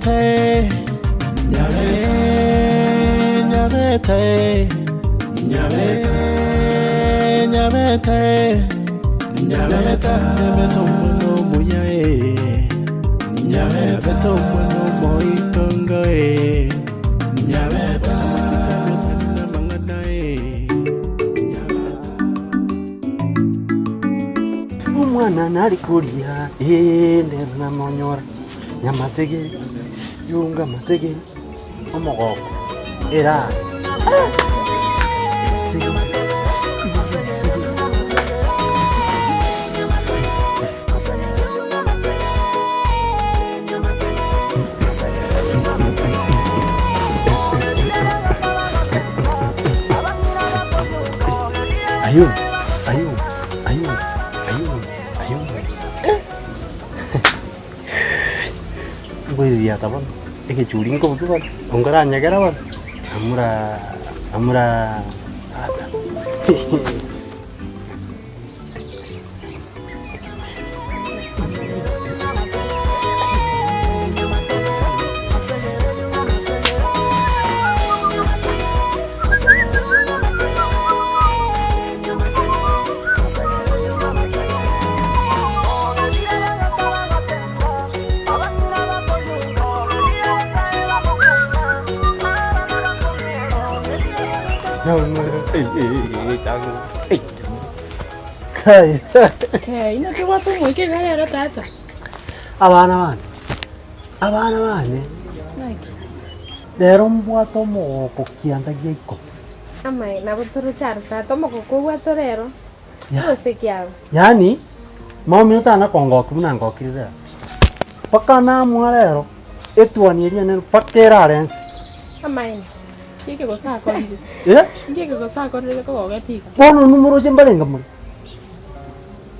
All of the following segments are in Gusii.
Nyabete, nyabe, nyabete, nyabe, nyabete, nyabete, nyabete omwana omuya eh. Nyabete omwana omoitongo eh. Nyabete amasikani otari namang'ana eh. Nyabete. Omwana nare koria, ee, ndero namonyora, nyamasegeri, yunga amasegeri, omogoko, era Ayun, ayun, ayun, ayun, ayun. Eh! Nkoiririata bono, egechuri nkobugia bono, onkoranyegera bono, amura amura tata. Kai. Kai, naki obwate omoika iga rero tata? Abana bane, abana bane, Naki? rero mbwate omogoko kianda gia ikomi. Amaene, nabo toroche aro tata, omogoko obwate ore ero, Ya. gose kiabo. Yaani, maomino tana kongokia buna ngokire rero. Mpaka namwa rero, etuoni eria enene mpaka erare nse. Amaene. Nki gose akorire? Eh? Nki gose akorire gekogogetia iga? Bono inwe moroche mbarenge more?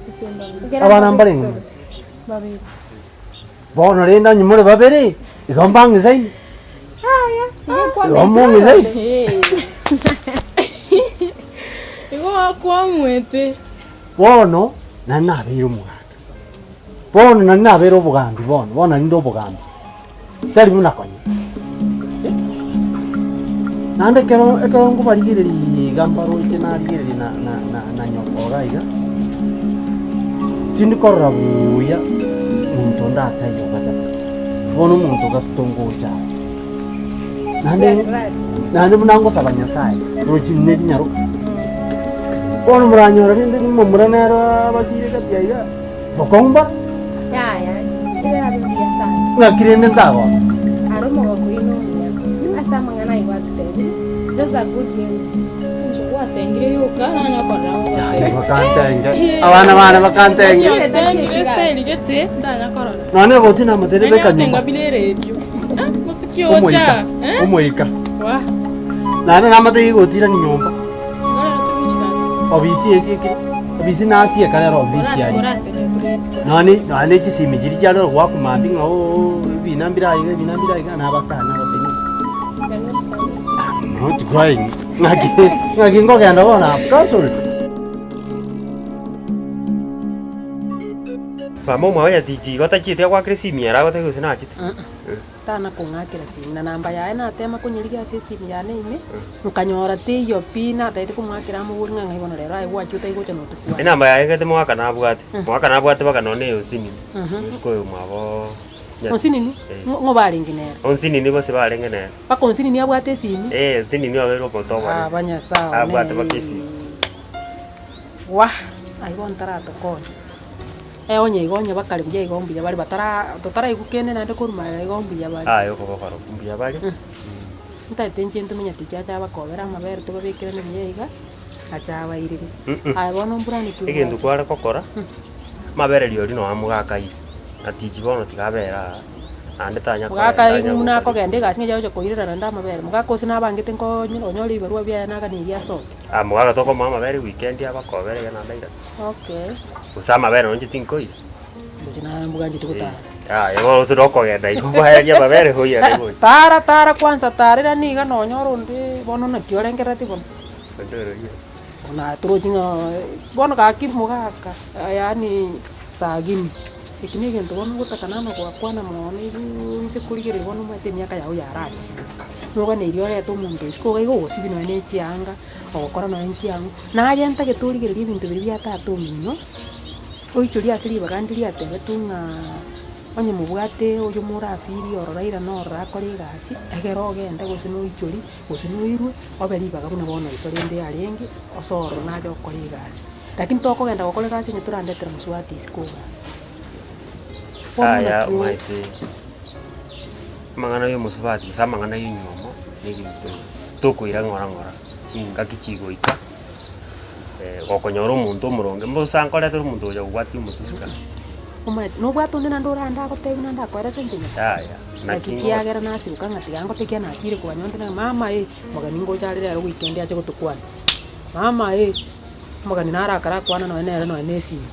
Gose mbabere. Ekero Abana mbarenge mbabere more? Babere. Bono rende onye more babere, igo mbang'isaine. Yaya, igo Igo mong'isaine. Igo wakwamwete. Bono nari nabeire omoganda, bono nari nabeire obogambi bono, bono nari nde obogambi, tari buna konya. Naende ekero ekero nkobarigereria iga mbaroche narigereria na na na na nyoko iga iga, tindi korora buya monto onde ataiyo gatato, bono omonto gatato ngocha are. Naende naende buna ngosaba Nyasaye, rochi ne chinyaroka. Bono moranyore rende momura nere abasire gati aiga, bokong'u mboro. Yaya, erabe mbuya sana. Ng'aki rende ntagoka? Aro omogoko oino omuya. Ase amang'ana ayio gwatotebirie, those are good news. Inche gwatengire yoka nanya korora Yaya bakantenge, abana bane bakantenge. Gwatengire estyle gete ntanya korora. Nonya egoti namoteire beka Nanya nyomba. gotenga buna eredio. Ah, mosiki ocha. Omoika, Eh? omoika. Wah. Naende namoteire gotirani nyomba. Ngorero turi chigasi. Obisi esiekire, obisi nasieka rero obisi aye. Ora celebrate. Nonye nonye ne chisimi chiria chiare goakwa mambia ng'a ooh ebina mbire aiga ebina mbire aiga nabakana abatenenku. I'm not going. Ng'aki ng'aki nkogenda bono I've cancelled. Mama omwabo nyatichi igo tachieti agoakera esimi ere agotebia gose nachete. Tana kong'akera esimi, na namba yaye natema konyerigia ase esimi yane ime, nkanyora teiyo pi, natagete komoakera amobori ng'a ng'ai bono rero aye gwachia otari gocha notokwane. Enamba yaye gete mogaka nabwate, mogaka nabwate mpaka nonye na eya Osinini, omoiseke oyo omwabo Nyatichi. Osinini? Eh. Ng'o ng'o barenge nere? Onsinini gose barenge nere. Mpaka onsinini abwate esimi? Eh, onsinini obeire omonto omonene. Aba Nyasae one Abwate mpaka esimi. Wah! Aye bono taratokonya. Eh onye igo onye bakare buya igo mbuya bare batara totaraigwa kende naende korwa magega igo mbuya bare. Aye okobokora mbuya bare. Ntagete inche ntume nyatichi ache abakobere amabere tobabekerane buya iga, ache abairere. Aye bono mburani ki Egento obwate? kware gokora, amabere rirorio noo amogakaire, nyatichi bono tiga abere aa, naende tanya Mogaka koenda tanya buna gokora akogenda egasi ng'a agocha koirera naende amabere, mogaka ose nabangete nkonye onyore ebibarua biaye naganeiri asoke. Ah, mogaka tokomoa amabere ewikendi abakobere iga naende airane. Okay. Gose amabere nonye inche tinkoira. Inche naye mbwanchete gotara. Yaya bono gose nokogenda igo kwaeria amabere oiyane gocha. Tara tara kwanza tarera niga nonye ore onde bono naki orengerereti bono. Bono aye torochi ng'a bono gaki mogaka yaani sagini. Eki na egento bono ogotaka nano goakwana mono iguu inse korigereria bono omanyete emiaka yago yarachire. Noganeirie orete omonto isiko iga igo ogosibia nonye na echianga, ogokora nonye nchiang'o, naye ntagete origererie ebinto biria bia tata omino, oichorie ase ribaga ndiri riatebetwe ng'aa onye mobwate oyo morafirie ororo airane ororo akore egasi, egere ogende gose noichorie, gose noirwe, obe ribaga buna bono iso rende yarenge, ase ororo naye okore egasi. Lakini tokogenda gokora egasi onye torandetere mosubati isiko igaa. Bono Aya naki o- omanyete amang'ana ya omosubati gose amang'ana ya enywomo na ebinto tokoira ng'ora ng'ora, chingaki chigoika gokonyora omonto omoronge mbosa nkoretere omonto ogocha kobwatia omotuska. Omanyete nobwate onde naende orande agotebie naende akoerese inche nyoko. Yaya, Naki naki ngo kiagera nasiboka ng'a tiga ngotekia nachire kobanya onde naki mama eh, omogeni ngocha are rero weekend ache gotokwania, mama eh, omogeni naro akarakwana nonye nere nonye na esimi.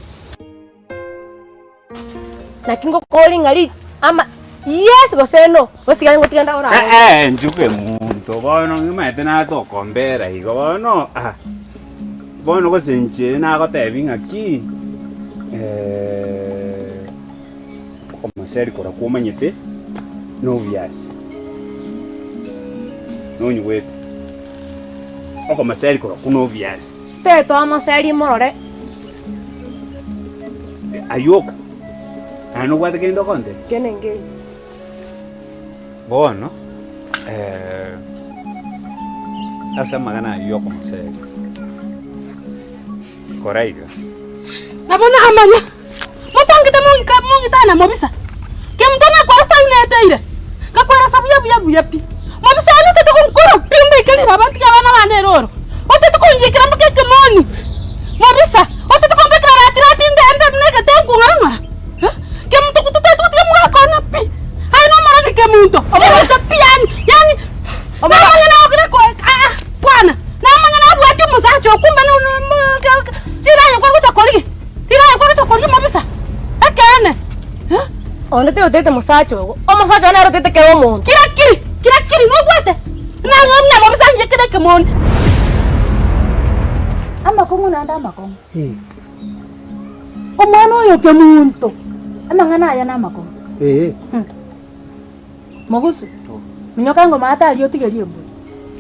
Naki ngokori ng'a ri ama yes gose no, gose tiga ngotiga nda orare. Eh, eh, nchuke munto bono ng'imaete natokombera igo bono ah, bono gose inche nagotebi ng'aki okomoseri korwa omanyete na obvious, nonyigwete, okomoseri korwa na obvious. Tete omoseri morore. Ayio oka, naye nobwate kende okontebia? Kende nkeiyo. Bono ase amang'ana ayio okomoseria, kora iga. Nabo namanya, mopangete monka mong'itana mobisa, kemonto nakwara sitari neteire, ngakweresa buya buya buya pi. Mobisa one otete gonkora pi mbeke riraba ntige abana bane eroro, otete konyiyekera mpaka ekemoni, mobisa, otete kombekera rati rati ndembe buna egetengu ng'ora ng'ora eh, kemonto totagete gotiga mogaka one pi, aye nomorogi kemonto, omogocha pi yaani yaani namanya nagokire ko aa kwana, namanya nabwate omosacha oo kumbe riranyo kwagocha korigia, riranyo kwagocha korigia mobisa, ekeene eh. Onde toyotete mosacha ogo, omosacha one nere otete kera omonto. Kira kiri, kira kiri nobwate, nang'o buna mobisa inche kere ekemoni. Amakong'u naende amakong'u. Omwana oyo kemunto, amang'ana aya namakong'u. Mogusu, minyoka ngoma atari otigerie embori.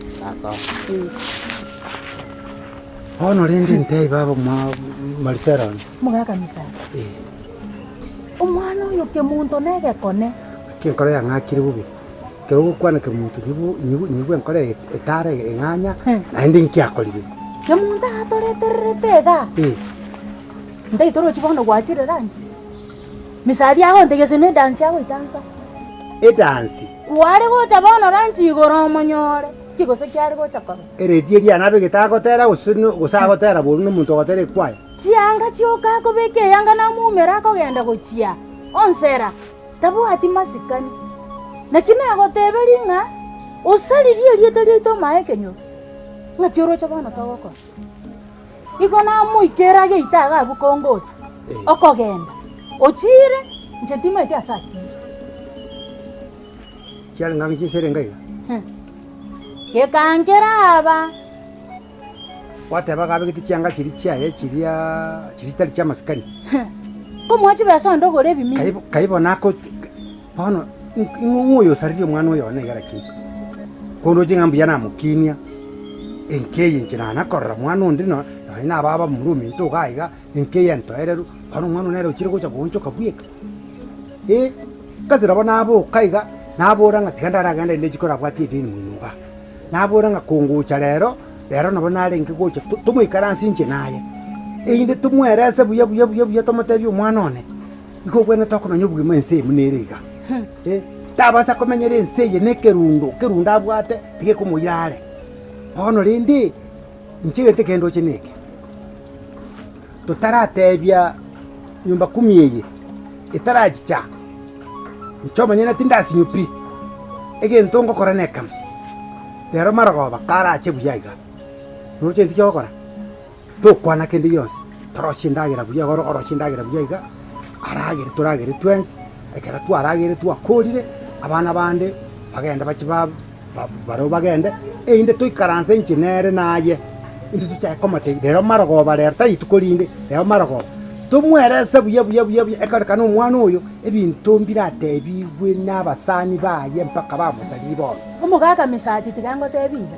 Sasa. Bono rende ntebie baba mwa Marisela one. Omogaka Misaka. Omwana oyo kemunto negekone. Naki enkoro yang'akire bobe, ekero ogokwana kemunto nigo nigo nigo enkoro eye etara eng'anya, naende nki akorire. Kemunto atoretererete igaa, ntaito rochi bono gwachire lunch. Misari agontebia gose ne edansi agoitansa. Edansi? Kware gocha bono lunch igoro omonyore, ki gose kiare gocha koba? Eredio eria nabegete agotera gose gose agotera boru na omonto ogotera ekwaya? Chianga chioka akobeka eyanga namoumera akogenda gochia onsera, tabwati masikani. Naki nagoteberie ng'a osaririe erieta riaito omae ekenyoro, ng'aki oroche bono togokora? Igo namoikera ageita iga abwo kongocha, okogenda, ochiire, inche timaeti ase achiire. Chiarenge ang'e chinsa erenge iga? Gekankera aba. Gwateba iga abegete chianga chiria chiaye chiriaa chiria chitari chi'amasikani. Komoa chibesa onde ogore ebimiri. Kai kai bono ako bono ing'o oyo osaririe omwana oyo one iga lakini? Kondoche ng'a mbuya namokinia, enka eye inche nanakorora mwana onde no nonye na ababa momura ominto iga iga, enka eye entoereru, bono omwana one nere ochire gocha goonchoka bweka. Eh, kasira bono naboka iga, nabora ng'a tiga ndaragende rinde chikoro abwati edeni moino igaa. Nabora ng'a kongocha rero, rero nabo narenge gocha to tomoikaranse inche naye, erinde tomoerese buya buya buya buya tomotebie omwana one, igo obwenerete okomenya obogima ense eye buna ere iga. Eh, tabasa komenyera ense eye na ekerundo, ekerundo abwate tigekomoira are. Bono rende, inche egento ekende ndoche neke, totaratebia nyomba kumi eye, etarachicha. Inche omonyene tindasinywa pi, egento ngokora nekemo, rero marogoba karache buya iga, noroche gento ki ogokora? Tokwana kende gionsi, torosie endagera buya iga orosie endagera buya iga, aragere toragere twensi, ekero twarageire twakorire, abana bande bagende bachie ba barabwo bagende, erinde toikaranse inche nere naye, intwe tochake komotebia rero marogoba rero tari rituko rinde, rero marogoba. Tomwerese buya buya buya buya, ekerorekana omwana oyo ebinto mbiratebigwe na abasani baye mpaka bamosaririe bono. Omogaka Mesati tiga ngotebi iga,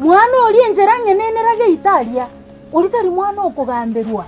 Mwana oria enchera ng'enenera geita aria, oria tari mwana okogamberwa.